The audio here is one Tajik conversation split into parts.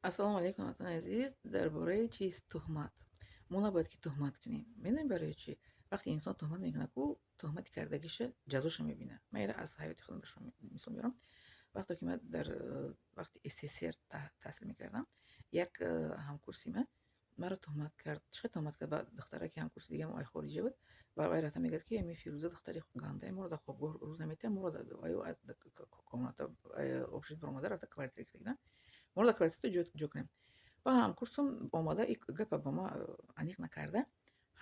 Ассалому алайкум, ҳамватанони азиз. Дар бораи чиз туҳмат. Мо набояд ки туҳмат кунем. Медонед барои чӣ? Вақте инсон туҳмат мекунад, ӯ туҳмати кардагиша ҷазоша мебинад. Ман инро аз ҳаёти худам ба шумо мисол меорам. Вақте ки ман дар вақти СССР таҳсил мекардам, як ҳамкурси ман маро туҳмат кард. Чӣ хел туҳмат кард? Ба духтараки ҳамкурси дигаам, ай хориҷа буд, ва вай рафта мегӯяд, ки ами Фирӯза духтари гандае, моро дар хобгоҳ рӯз наметиҳад, моро аю аз комната общежитие баромада рафта квартира гирифта, моро дар квартира ҷо кунем. Ба ҳамкурсам омада ин гапа ба ман аниқ накарда,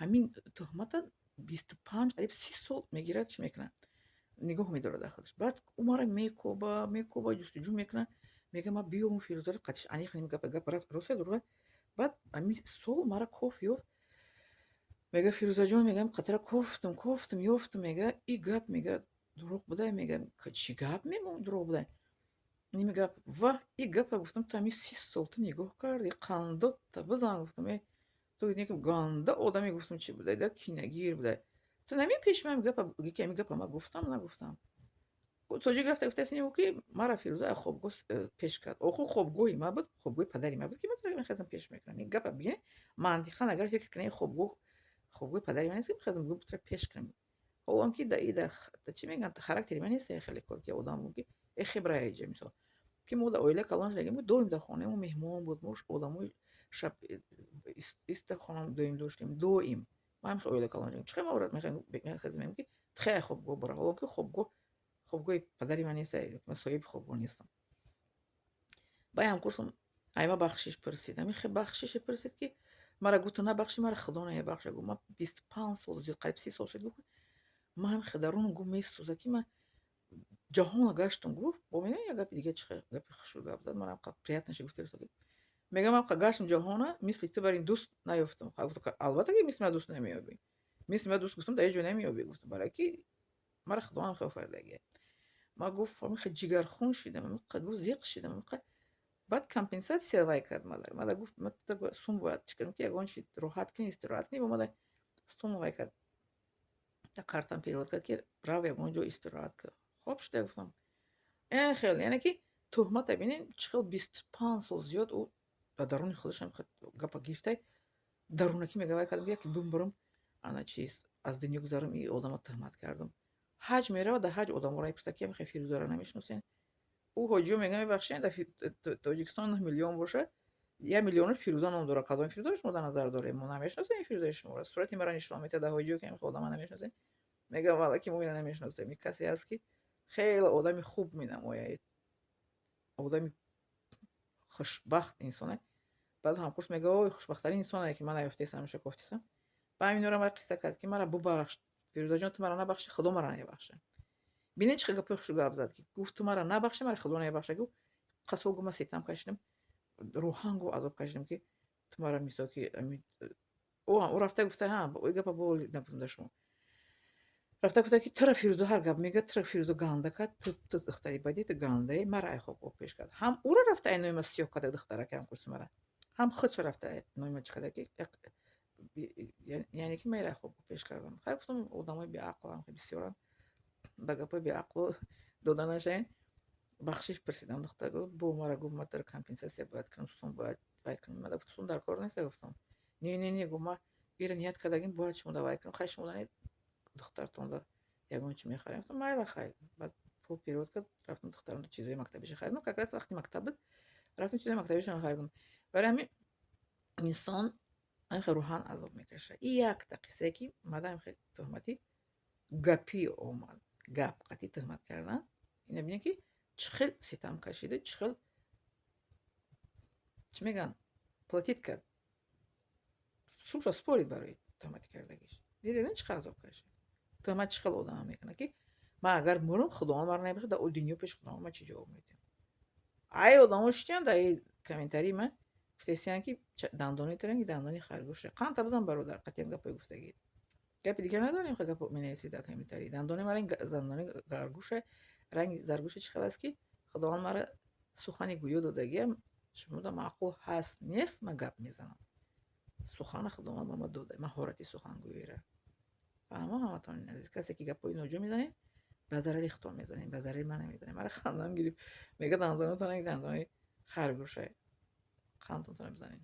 ҳамин туҳмата 25, қариб 30 сол мегирад, чӣ мекунад, нигоҳ медорад дар худаш. Баъд ӯ маро мекоба, мекоба, ҷустуҷӯ мекунад, мега: «Ман биёбам Фирӯзаро, қатиш аниқ кунем, гапа гап рост дурӯғ». Баъд ҳамин сол мара кофт, ёфт, мега: «Фирӯзаҷон, — мегам, — қатра кофтум, кофтум, ёфтум, — мега, — и гап, — мега, — дурӯғ буда». Мега: «Чӣ гап?» — мегӯм, дурӯғ буда. Ними гап ва и гапа гуфтам, ту ҳамин 30 сол ту нигоҳ кардӣ, қандотта бизан, гуфтам, э ту ганда одаме, гуфтам, чӣ будай да, кинагир будай, ту нами пеши ман гапа ки ҳамин гапа ман гуфтам, нагуфтам. Тоҷик рафта гуфтааст ки мара Фирӯза аз хобгоҳ пеш кард. Оху хобгоҳи ман буд, хобгоҳи падари ман буд, ки ман мехостам пеш мекунам. Ин гапа бигиред, мантиқан агар фикр кунем, хобгоҳ хобгоҳи падари ман нест, ки мехостам тура пеш кунам. Ҳоло он ки дар чӣ мегӯянд, характери ман нест хеле кор, ки одам ки э хебра иҷа, мисол, ки мо дар оила калон шудагим, доим дар хонаи мо меҳмон буд, мо одамои шаб иста хона доим доштем, доим. Ман ҳам оила калон шудем. Чӣ хел мехезем, ки тхе хобгоҳ бара, ҳоло ки хобгоҳ хобгоҳи падари ман нест, ман соҳиби хобгоҳ нестам. Баъд ҳамкурсам айма бахшиш пурсид. Ҳамин хел бахшише пурсид, ки мара гуфт: «Ту набахшӣ, мара Худо намебахша». Гуфт: «Ман 25 сол зиёд, қариб 30 сол шуд, — гуфт, — ман ҳам дарунам, — гуфт, — месӯзад, ки ман ҷаҳонро гаштам». Гуфт, бо медонӣ, як гапи дига, чӣ хел гапи хушрӯ гап зад, манам приятно шуд, гуфт, мегӯям: «Ман гаштам ҷаҳона, мисли ту бар ин дӯст наёфтам». Гуфт: «Албатта ки мисли ман дӯст намеёбӣ, мисли ман дӯст, — гуфтам, — дар ҳеҷ ҷо намеёбӣ». Гуфтам: «Барои ки мара Худованд хел офаридагия». Ман, гуфт, ҳамин ҷигархун шидам, гуфт, зиқ шидам. Баъд компенсация вай кард мада, гуфт: «Сум бояд чӣ кунам, ки ягон чи роҳат кунӣ, истироҳат кунӣ». Омада сум вай кард, дар картам перевод кард, ки рав, ягон ҷо истироҳат кун. Хоб шуда, гуфтам, хел, яъне ки туҳмата бинед, чӣ хел 25 сол зиёд ӯ дар даруни худашам гапа гирифтай, дарунакӣ мега: «Вай кардам, яке бимбурам, ана чиз, аз дунё гузарам, и одама туҳмат кардам». Ҳаҷ меравад, дар ҳаҷ одаморо мепурсад, ки мехоҳед Фирӯзаро намешиносед? Ӯ ҳоҷиё мегӯяд: «Мебахшед, дар Тоҷикистон 9 миллион бошад, 1 миллионаш Фирӯза ном дорад. Кадоми Фирӯзаро шумо дар назар доред? Мо намешиносем ин Фирӯзаи шуморо». Сурати маро нишон медиҳад дар ҳоҷиё, ки мехоҳ одама намешиносем. Мегӯям: «Валла, ки мо ина намешиносем. Ин касе аст, ки хеле одами хуб менамояд, одами хушбахт инсоне». Баъд ҳамкурс мега: «Ой, хушбахттарин инсоне, ки ман наёфтесам, ҳамеша кофтесам». Ба ҳаминора мара қисса кард, ки мара бубахш, Фирӯзаҷон, ту мара набахшӣ, Худо мара намебахшад. Бинед, чӣ хел гапҳои хушрӯ гап зад, ки гуфт: «Ту мара набахшӣ, мара Худо намебахшад». Гуфт: «Қасол, — гуфт, — ман ситам кашидам, рӯҳан, — гуфт, — азоб кашидам, ки ту мара, мисол, ки ӯ рафта гуфта, ҳа, гапа бо набудам дар шумо рафта гуфта, ки тура Фирӯза ҳар гап мегӯяд, тура Фирӯза ганда кард, ту духтари бадӣ, ту гандаи, мара ай хоб пеш кард». Ҳам ӯро рафта ай номи сиёҳ карда, духтараки ҳамкурси мара, ҳам худшо рафта номи чӣ карда, ки яъне ки ман ай хоб пеш кардам. Хайр, гуфтам, одамои беақлам бисёранд, ба гапҳои беақлу дода нашавед. Бахшиш пурсидам духтар, гуфт, бо мара гуфт: «Ма тура компенсация бояд кунам, сум бояд вай кунам». Мада гуфт: «Сум дар кор нест». Гуфтам: «Не, не, не», — гуфт, — «ма ира ният кардагим, бояд шумо да вай кунам. Хай, шумо данед, духтартонда ягон чи мехарем». Гуфтам: «Майла, хай». Баъд пул перевод кард, рафтам, духтарамда чизои мактабиша харидам. Как раз вақти мактаб буд, рафтам, чизои мактабишон харидам. Барои ҳамин инсон ҳамин хел рӯҳан азоб мекашад. И якта қиссае, ки мадам хел туҳмати гапӣ омад, гап қатъи туҳмат кардан, ина бинед, ки чӣ хел ситам кашида, чӣ хел, чӣ мегӯянд, платить кард, сумша спорид барои туҳмати кардагиш. Дидед, чӣ хел азоб кашид? Туҳмат чӣ хел одама мекунад, ки ман агар мурам, Худованд маро намебахшад, дар дунё пеши Худованд ман чӣ ҷавоб медиҳам? Ай одамо шитиянд дар комментарии ман, гуфтесиянд, ки дандони ту ранги дандони харгӯше. Қанта бизан, бародар, қатъиям гапҳои гуфтагӣ, гапи дигар надорем. Хел гап менависед дар комментарии: дандони ман ранги дандони харгӯше, ранги заргӯше. Чӣ хел аст, ки Худованд мара сухани гӯё додагиам, шумода маъқул ҳаст, нест, ман гап мезанам. Сухана Худованд ба ман дода, маҳорати сухангӯиро. Фаҳмо, ҳаматони азиз, касе ки гапҳои ноҷо мезанед, ба зарари худтон мезанед, ба зарари ман намезанед. Мара хандам гирифт, мега: «Дандонатон ранги дандони харгӯше». Қандтонро бизанед.